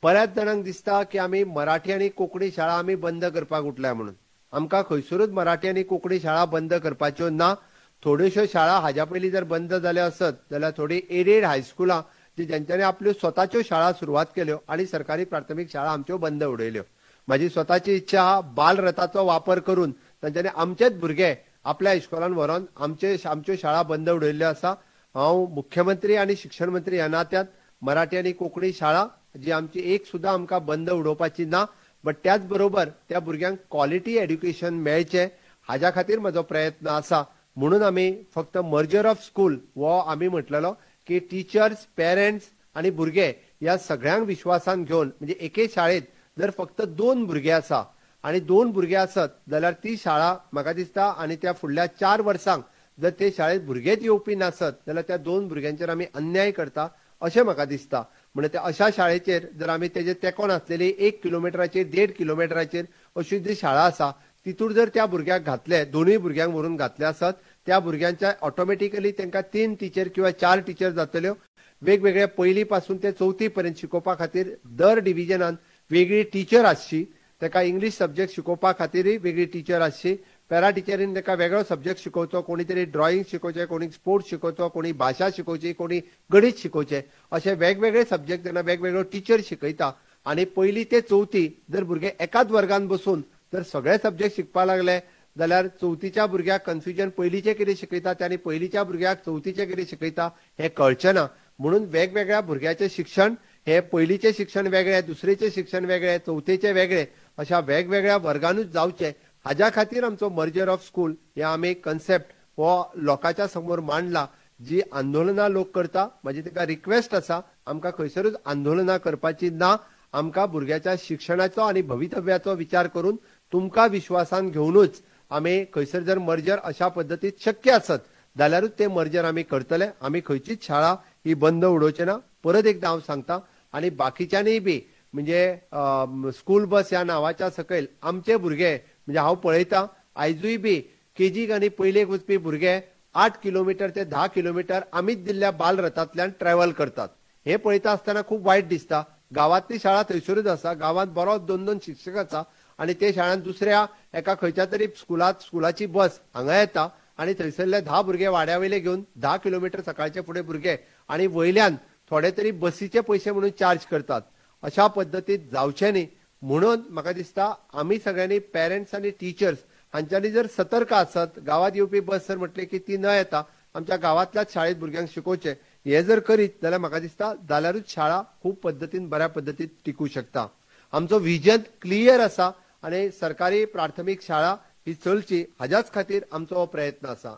बऱ्याच जाणांक दिसता की आमी मराठी आनी कोंकणी शाळा आमी बंद करपाक उठल्या म्हणून. आमकां खंयसरूच मराठी आनी कोंकणी शाळा बंद करपाच्यो ना. थोड्योश्यो शाळा हाज्या पयलीं जर बंद जाल्यो आसत जाल्यार थोडी एडेड हायस्कुलां जी ज्यांच्यांनी आपल्यो स्वताच्यो शाळा सुरवात केल्यो आनी सरकारी प्राथमीक शाळा आमच्यो बंद उडयल्यो. म्हाजी स्वताची इच्छा आहा बालरथाचो वापर करून तांच्यांनी आमचेच भुरगे आपल्या इस्कोलान व्हरोन आमच्यो शाळा बंद उडयल्ल्यो आसा. हांव मुख्यमंत्री आनी शिक्षण मंत्री ह्या नात्यान मराठी आनी कोंकणी शाळा जी आमची एक सुद्दां आमकां बंद उडोवपाची ना, बट त्याच बरोबर त्या भुरग्यांक क्वॉलिटी एड्युकेशन मेळचें हाज्या खातीर म्हजो प्रयत्न आसा. म्हणून आमी फक्त मर्जर ऑफ स्कूल हो आमी म्हटलेलो की टिचर्स, पेरंट्स आनी भुरगे ह्या सगळ्यांक विश्वासान घेवन, म्हणजे एके शाळेंत जर फक्त 2 भुरगे आसा आनी 2 भुरगे आसत जाल्यार ती शाळा म्हाका दिसता आनी त्या फुडल्या 4 वर्सांक जर ते शाळेंत भुरगेच येवपी नासत जाल्यार त्या 2 भुरग्यांचेर आमी अन्याय करता अशें म्हाका दिसता. म्हणजे त्या अशा शाळेचेर जर आमी तेजे तेंकोन आसलेली 1 किलोमिटराचेर 1.5 किलोमिटराचेर अशी जी शाळा आसा तितूर जर त्या भुरग्याक घातले, 2 भुरग्यांक व्हरून घातले आसत, त्या भुरग्यांच्या ऑटोमॅटिकली तांकां 3 टिचर किंवा 4 टिचर जातल्यो. वेगवेगळ्या पयली पासून ते चवथी पर्यंत शिकोवपा खातीर दर डिविजनान वेगळी टिचर आसची, ताका इंग्लीश सब्जेक्ट शिकोवपा खातीरय वेगळी टिचर आसची, पॅरा टिचरीन ताका वेगळो सब्जेक्ट शिकोवचो, कोणी तरी ड्रॉइंग शिकोवचें, कोणी स्पोर्ट्स शिकोवचो, कोणी भाशा शिकोवची, कोणी गणीत शिकोवचें, अशे वेगवेगळे सब्जेक्ट जेन्ना वेगवेगळ्यो टिचर शिकयता आनी पयली ते चवथी जर भुरगे एकाच वर्गान बसून जर सगळे सब्जेक्ट शिकपाक लागले जाल्यार चवथीच्या भुरग्याक कन्फ्युजन, पयलीचें कितें शिकयता ते आनी पयलीच्या भुरग्याक चवथीचें कितें शिकयता हें कळचें ना. म्हणून वेगवेगळ्या भुरग्याचें शिक्षण हे पयलीचें शिक्षण वेगळें, दुसरेचें शिक्षण वेगळें, चवथेचें वेगळें, अशा वेगवेगळ्या वर्गानूच जावचें हाज्या खातीर आमचो मर्जर ऑफ स्कूल हे आमी कन्सेप्ट हो लोकांच्या समोर मांडला. जी आंदोलनां लोक करता म्हाजी ताका रिक्वेस्ट आसा, आमकां खंयसरूच आंदोलनां करपाची ना. आमकां भुरग्याच्या शिक्षणाचो आनी भवितव्याचो विचार करून तुमकां विश्वासान घेवनूच आमी खंयसर जर मर्जर अशा पद्दतीत शक्य आसत जाल्यारूच ते मर्जर आमी करतले. आमी खंयचीच शाळा ही बंद उडोवचे ना, परत एकदां हांव सांगता. आनी बाकीच्यांनीय बी म्हणजे स्कूल बस ह्या नांवाच्या सकयल आमचे भुरगे, म्हणजे हांव पळयतां आयजूय बी केजीक आनी पयलेक वचपी भुरगे 8 किलोमिटर ते 10 किलोमिटर आमीच दिल्ल्या बालरथांतल्यान ट्रॅव्हल करतात. हे पळयता आसतना खूब वायट दिसता. गांवांतली शाळा थंयसरूच आसा, गांवांत बरो 2-2 शिक्षक आसा आनी ते शाळांत दुसऱ्या एका खंयच्या तरी स्कुलाची बस हांगा येता आनी थंयसरले 10 भुरगे वाड्या वयले घेवन 10 किलोमिटर सकाळचे फुडें भुरगे आनी वयल्यान थोडे तरी बसीचे पयशे म्हणून चार्ज करतात. अशा पद्दतीत जावचें न्ही. म्हणून म्हाका दिसता आमी सगळ्यांनी पेरंट्स आनी टिचर्स हांच्यांनी जर सतर्क आसत, गांवांत येवपी बस जर म्हटली की ती न येता आमच्या गांवांतल्याच शाळेंत भुरग्यांक शिकोवचें, हें जर करीत जाल्यार म्हाका दिसता जाल्यारूच शाळा खूब पद्दतीन बऱ्या पद्दतीन टिकूं शकता. आमचो विजन क्लियर आसा आनी सरकारी प्राथमीक शाळा ही चलची हाज्याच खातीर आमचो हो प्रयत्न आसा.